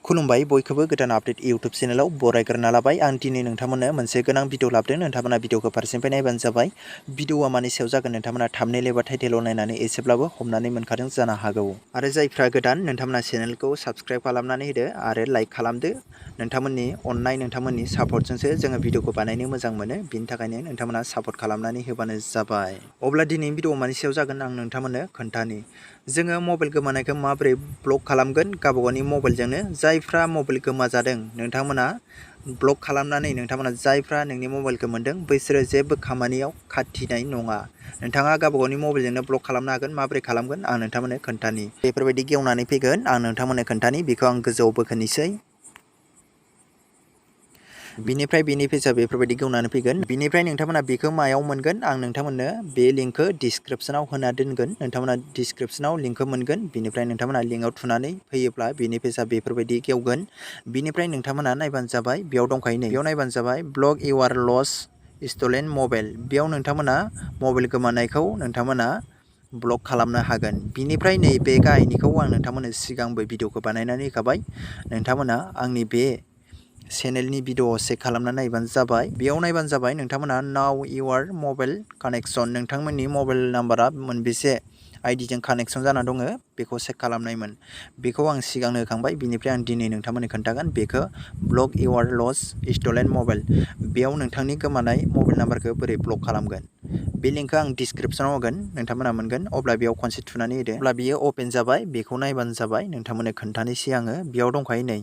खुलुमबाय बयखौबो गोदान आपडेट इउट्यूब चेनेलाव बरायग्रोना लाबाय। आं दिनै नोंथांमोननो मोनसे गोनां भिडिअ लाबोदों। नोंथांमोना भिडिअखौ फारसेनिफ्राय नायबानो जाबाय। भिडिअआ मानि सायाव जागोन नोंथांमोना थाम्बनेल एबा टाइटेलाव नायनानै एसेब्लाबो हमनानै मोनखादों जानो हागौ। आरो जायफ्रा गोदान नोंथांमोना चेनेलखौ साबस्क्राइब खालामनानै होदो आरो लाइक खालामदो। नोंथांमोननि अननाय नोंथांमोननि सापर्टजोंसो जोङो भिडिअखौ बानायनो मोजां मोनो। बिनि थाखायनो नोंथांमोना सापर्ट खालामनानै होबानो जाबाय। अब्ला दिनैनि भिडिअ मानि सायाव जागोन आं नोंथांमोननो खोन्थानि। जोङो मबाइल गोमानायखौ माबोरै ब्लक खालामगोन गावबागावनि मबाइलजोंनो। जायफ्रा मबाइल गोमाजादों नोंथांमोना ब्लक खालामनानै नोंथांमोना जायफ्रा नोंनि मबाइलखौ मोनदों बैसोरो जेबो खामानियाव खाथिनाय नङा। नोंथाङा गावबागावनि मबाइलजोंनो ब्लक खालामनो हागोन। माबोरै खालामगोन आं नोंथांमोननो खोन्थानि। बेफोरबायदि गेवनानै फैगोन आं नोंथांमोननो खोन्थानि। बेखौ आं गोजौआव बोखोनोसै। बिनिफ्राय बेनि पेजआ बेफोरबायदि गेवनानै फैगोन। बिनिफ्राय नोंथांमोना बेखौ मायाव मोनगोन आं नोंथांमोननो बे लिंकखौ डिसक्रिप्शनाव होना दोनगोन। नोंथांमोना डिसक्रिप्शनाव लिंकखौ मोनगोन। बिनिफ्राय नोंथांमोना लिंकआव थुनानै फैयोब्ला बेनि पेजआ बेफोरबायदि गेवगोन। बिनिफ्राय नोंथांमोना नायबानो जाबाय। बेयाव दंखायो नै बेयाव नायबानो जाबाय ब्लक इउआर लस स्टलेन मबाइल। बेयाव नोंथांमोना मबाइल गोमानायखौ नोंथांमोना ब्लक खालामनो हागोन। बिनिफ्राय नै बे गाहायनिखौ आं नोंथांमोननो सिगांबो भिडिअखौ बानायनानै होखाबाय। नोंथांमोना आंनि बे चेनेलनि भिडिअ चेक खालामना नायबानो जाबाय। बेयाव नायबानो जाबाय नोंथांमोना नाउ इउआर मबाइल कानेक्शन नोंथांमोननि मबाइल नाम्बारा मोनबेसे आइडिजों कानेक्शन जाना दङ बेखौ चेक खालामनायमोन। बेखौ आं सिगांनो होखांबाय। बिनिफ्राय आं दिनै नोंथांमोननो खोन्थागोन बेखौ ब्लक इउआर लस स्टलेन मबाइल। बेयाव नोंथांनि गोमानाय मबाइल नाम्बारखौ बोरै ब्लक खालामगोन। बे लिंकखौ आं डिसक्रिप्शनाव होगोन नोंथांमोना मोनगोन। अब्ला बेयाव खनसे थुनानै होदो। अब्ला बियो अपेन जाबाय। बेखौ नायबानो जाबाय। नोंथांमोननो खोन्थानोसै आङो। बेयाव दंखायो नै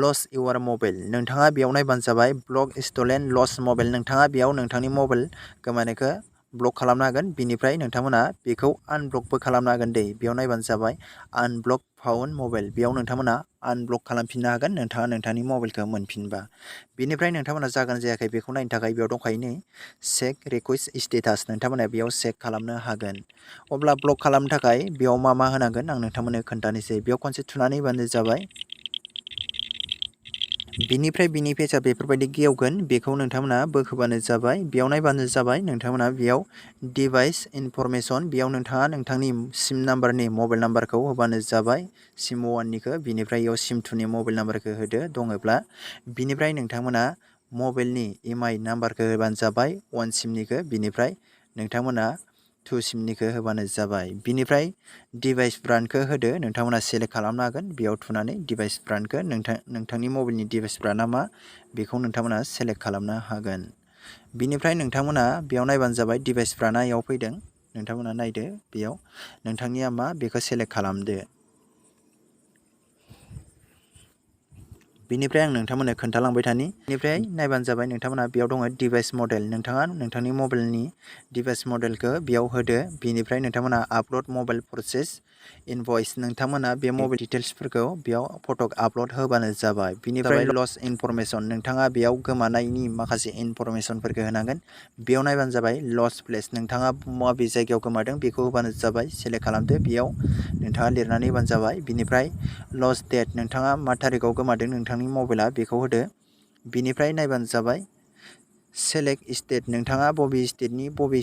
लस इउआर मबाइल। नोंथाङा बेयाव नायबानो जाबाय ब्लक स्टलेन लस मबाइल। नोंथाङा बेयाव नोंथांनि मबाइल गोमानायखौ ब्लक खालामनो हागोन। बिनिफ्राय नोंथांमोना बेखौ आनब्लकबो खालामनो हागोन दै। बेयाव नायबानो जाबाय आनब्लक फाउन मबाइल। बेयाव नोंथांमोना आनब्लक खालामफिननो हागोन नोंथाङा नोंथांनि मबाइलखौ मोनफिनबा। बिनिफ्राय नोंथांमोना जागोन जायाखै बेखौ नायनो थाखाय बेयाव दंखायो नै चेक रिकुवेस्ट स्टेटास। नोंथांमोना बेयाव चेक खालामनो हागोन। अब्ला ब्लक खालामनो थाखाय बेयाव मा होनांगोन आं नोंथांमोननो खोन्थानोसै। बेयाव खनसे थुनानै होबानो जाबाय। बिनिफ्राय बिनि पेजआ बेफोरबायदि गेवगोन। बेखौ नोंथांमोना बोखोबानो जाबाय। बेयाव नायबानो जाबाय। नोंथांमोना बेयाव डिभाइस इनफरमेसन बेयाव नोंथाङा नोंथांनि सिम नाम्बारनि मबाइल नाम्बारखौ होबानो जाबाय। सिम 1निखौ बिनिफ्राय बेयाव सिम 2नि मबाइल नाम्बारखौ होदो दङब्ला। बिनिफ्राय नोंथांमोना मबाइलनि एमआई नाम्बारखौ होबानो जाबाय 1 सिमनिखौ। बिनिफ्राय नोंथांमोना 2 सिमनिखौ होबानो जाबाय। बिनिफ्राय डिभाइस ब्रान्डखौ होदो। नोंथांमोना सेलेक्ट खालामनो हागोन बेयाव थुनानै डिभाइस ब्रान्डखौ नोंथांनि मबाइलनि डिभाइस ब्रान्डआ मा बेखौ नोंथांमोना सेलेक्ट खालामनो हागोन। बिनिफ्राय नोंथांमोना बेयाव नायबानो जाबाय डिभाइस ब्रान्डआ बेयाव फैदों। नोंथांमोना नायदो बेयाव नोंथांनिया मा बेखौ सेलेक्ट खालामदो। बिनिफ्राय आं नोंथांमोननो खोन्थालांबाय थानि। बिनिफ्राय नायबानो जाबाय नोंथांमोना बेयाव दङ डिभाइस मडेल। नोंथाङा नोंथांनि मबाइलनि डिभाइस मडेलखौ बेयाव होदो। बिनिफ्राय नोंथांमोना आपल'ड मबाइल प्रसेस इनभइस नोंथांमोना बे मबाइल डिटेल्सफोरखौ बेयाव फट' आपल'ड होबानो जाबाय। बिनिफ्राय लस इनफरमेसन नोंथाङा बेयाव गोमानायनि माखासे इनफरमेसनफोरखौ होनांगोन। बेयाव नायबानो जाबाय लस प्लेस नोंथाङा माबे जायगायाव गोमादों बेखौ होबानो जाबाय। सेलेक्ट खालामदो बेयाव नोंथाङा लिरनानै होबानो जाबाय। बिनिफ्राय लस डेट नोंथाङा मा थारिखआव गोमादों नोंथांनि मबाइला बेखौ होदो। बिनिफ्राय नायबानो जाबाय सेलेक्ट स्टेट नोंथाङा बबे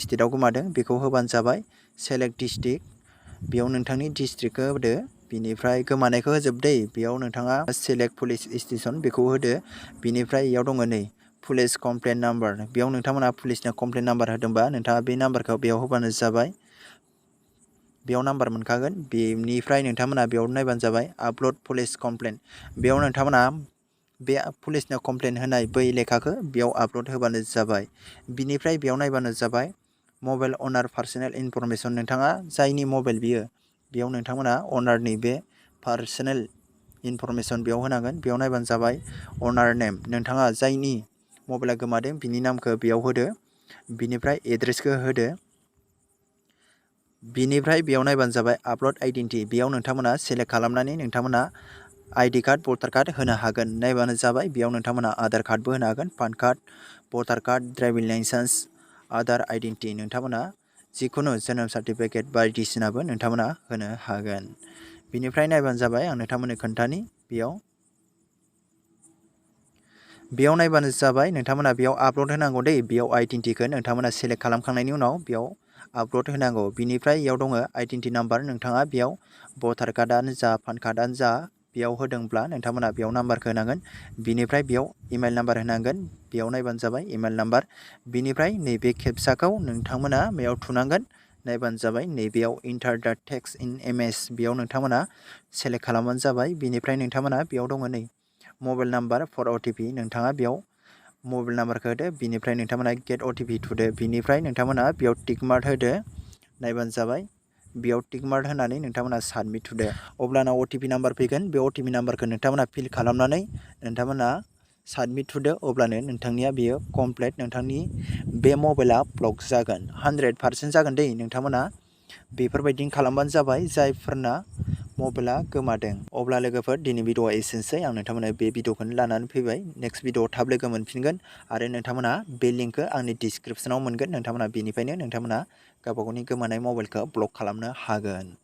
स्टेटआव गोमादों बेखौ होबानो जाबाय। सेलेक्ट डिस्ट्रिक्ट बेयाव नोंथांनि डिस्ट्रिक्टखौ होदो। बिनिफ्राय गोमानायखौ होजोबदो। बेयाव नोंथाङा सेलेक्ट पुलिस स्टेसन बेखौ होदो। बिनिफ्राय बेयाव दङ नै पुलिस कमप्लेन नाम्बार बेयाव नोंथांमोना पुलिसनो कमप्लेन नाम्बार होदोंबा नोंथाङा बे नाम्बारखौ बेयाव होबानो जाबाय। बेयाव नाम्बार मोनखागोन। बेनिफ्राय नोंथांमोना बेयाव नायबानो जाबाय आपल'ड पुलिस कमप्लेन बेयाव नोंथांमोना बे पुलिसनो कमप्लेन होनाय बै लेखाखौ बेयाव आपल'ड होबानो जाबाय। बिनिफ्राय बेयाव नायबानो जाबाय मबाइल अनार पार्सनेल इनफरमेसन नोंथाङा जायनि मबाइल बियो बेयाव नोंथांमोना अनारनि बे पार्सनेल इनफरमेसन बेयाव होनांगोन। बेयाव नायबानो जाबाय अनार नेम नोंथाङा जायनि मबाइला गोमादों बिनि नामखौ बेयाव होदो। बिनिफ्राय एड्रेसखौ होदो। बिनिफ्राय बेयाव नायबानो जाबाय आपल'ड आइडेन्टिटि बेयाव नोंथांमोना सेलेक्ट खालामनानै नोंथांमोना आइडि कार्ड भटार कार्ड होनो हागोन। नायबानो जाबाय बेयाव नोंथांमोना आधार कार्डबो होनो हागोन। पान कार्ड भटार card driving licence Aadhaar identity नोंथांमोना जिखुनु जोनोम सार्टिफिकेट बायदिसिनाबो नोंथांमोना होनो हागोन। बिनिफ्राय नायबानो जाबाय आं नोंथांमोननो खोन्थानि बेयाव नायबानो जाबाय नोंथांमोना बेयाव आपल'ड होनांगौ दै। बेयाव आइडेन्टिटिखौ नोंथांमोना सेलेक्ट खालामखांनायनि उनाव बेयाव आपल'ड होनांगौ। बिनिफ्राय बेयाव दङ आइडेन्टिटि नाम्बार नोंथाङा बेयाव भटार कार्डआनो जा पान कार्डआनो जा बेयाव होदोंब्ला नोंथांमोना बेयाव नाम्बारखौ होनांगोन। बिनिफ्राय बेयाव इमेल नाम्बार होनांगोन। बेयाव नायबानो जाबाय इमेल नाम्बार। बिनिफ्राय नैबे केपचाखौ नोंथांमोना बेयाव थुनांगोन। नायबानो जाबाय नैबेयाव इन्टार दा टेक्स्ट इन एमएस बेयाव नोंथांमोना सेलेक्ट खालामबानो जाबाय। बिनिफ्राय नोंथांमोना बेयाव दङ नै मबाइल नाम्बार फर OTP नोंथाङा बेयाव मबाइल नाम्बारखौ होदो। बिनिफ्राय नोंथांमोना गेट OTP थुदो। बिनिफ्राय नोंथांमोना बेयाव टिक मार्क होदो। नायबानो जाबाय बेयाव टिक मार्क होनानै नोंथांमोना साबमिट थुदो। अब्लाना OTP नाम्बार फैगोन। बे OTP नाम्बारखौ नोंथांमोना फिल खालामनानै नोंथांमोना साबमिट थुदो। अब्लानो नोंथांनिया बेयो कमप्लिट नोंथांनि बे मबाइला ब्लक जागोन। 100% जागोन दै नोंथांमोना बेफोरबायदिनो खालामबानो जाबाय जायफोरना मबाइला गोमादों। अब्ला लोगोफोर दिनै भिडिअआ एसेनोसै। आं नोंथांमोननो बे भिडिअखौनो लानानै फैबाय। नेक्स्ट भिडिअआव थाब लोगो मोनफिनगोन आरो नोंथांमोना बे लिंकखौ आंनि डिसक्रिपसनाव मोनगोन। नोंथांमोना बेनिफ्रायनो नोंथांमोना गावबा गावनि गोमानाय मबाइलखौ ब्लक खालामनो हागोन।